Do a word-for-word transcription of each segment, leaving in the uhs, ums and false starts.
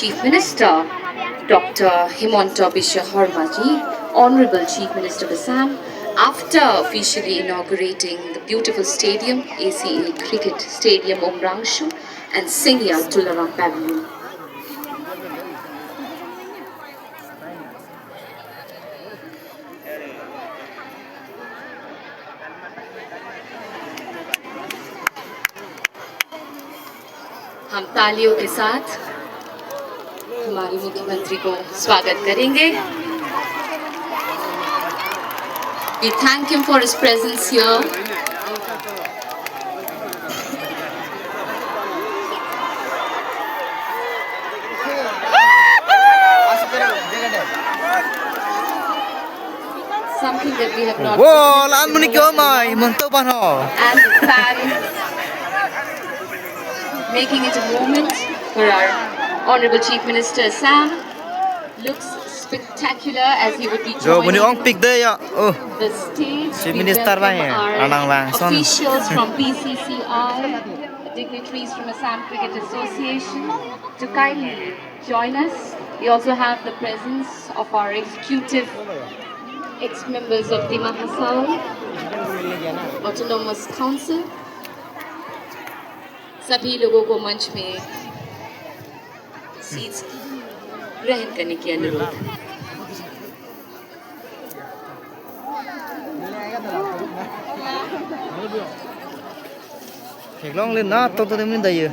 Chief Minister Doctor Himanta Biswa Sarma ji, Honorable Chief Minister of Assam, after officially inaugurating the beautiful stadium, A C A Cricket Stadium, Umrangso and Singya Tularam Pavilion. हम तालियों के साथ हमारे मुख्यमंत्री को स्वागत करेंगे। We thank him for his presence here. Something that we have not Wo, witnessed lan in muni kyo West mai, Bengal. Monto pano. And the fans making it a moment for our Honorable Chief Minister Assam. Looks spectacular as he would be Jo, muni joining ongpik de ya. Oh. The stage. Chief We Minister welcome bang ya, our Ranang bang, son. Officials from B C C I, dignitaries from Assam Cricket Association to kindly join us. We also have the presence of our executive ex-members of Dima Hasao Autonomous Council. सभी लोगों को मंच में सीट्स ग्रहण करने की अनुरोध। Theklong le na to to temin daye.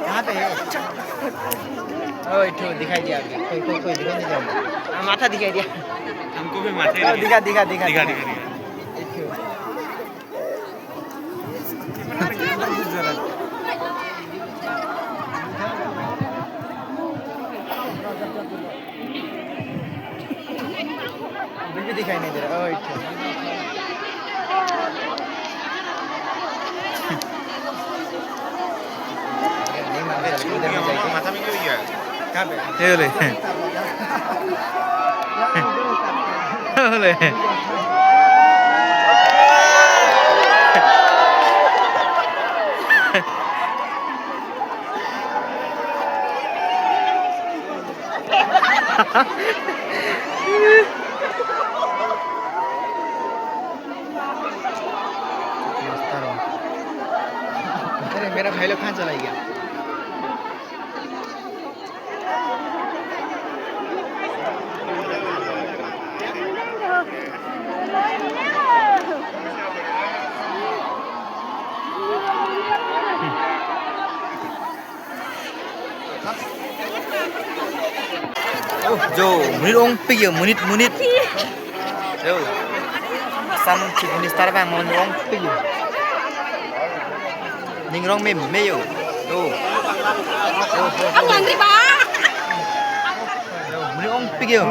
कहाँ पे है? ओ, एक ठो दिखाई दिया अभी। कोई, कोई, कोई दिखाई नहीं दिया। हाँ, माथा दिखाई दिया। हमको भी माथा ही ओ, दिखा। दिखा, दिखा, दिखा, दिखा, दिखा। दिखा। एक ठो। अभी भी दिखाई नहीं दे रहा। ओ, एक ठो। नहीं मालूम चला, उधर में जाएगी। माथा में क्यों हुआ? कहाँ पे? ये ले। ये ले। अरे, मेरा भाई लोग कहाँ चला गया? Oh, jo, monit ongpik yo, monit, monit. Jo. Assam Chief Minister bang monit ongpik yo. Ning rong meme yo. Jo. Jo, jo, jo. Jo, monit ongpik yo.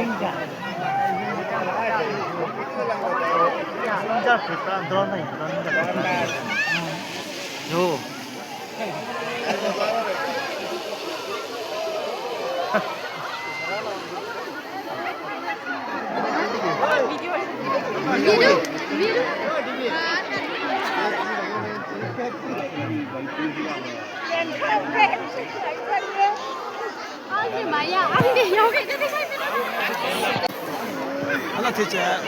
Jo. Hello, teacher.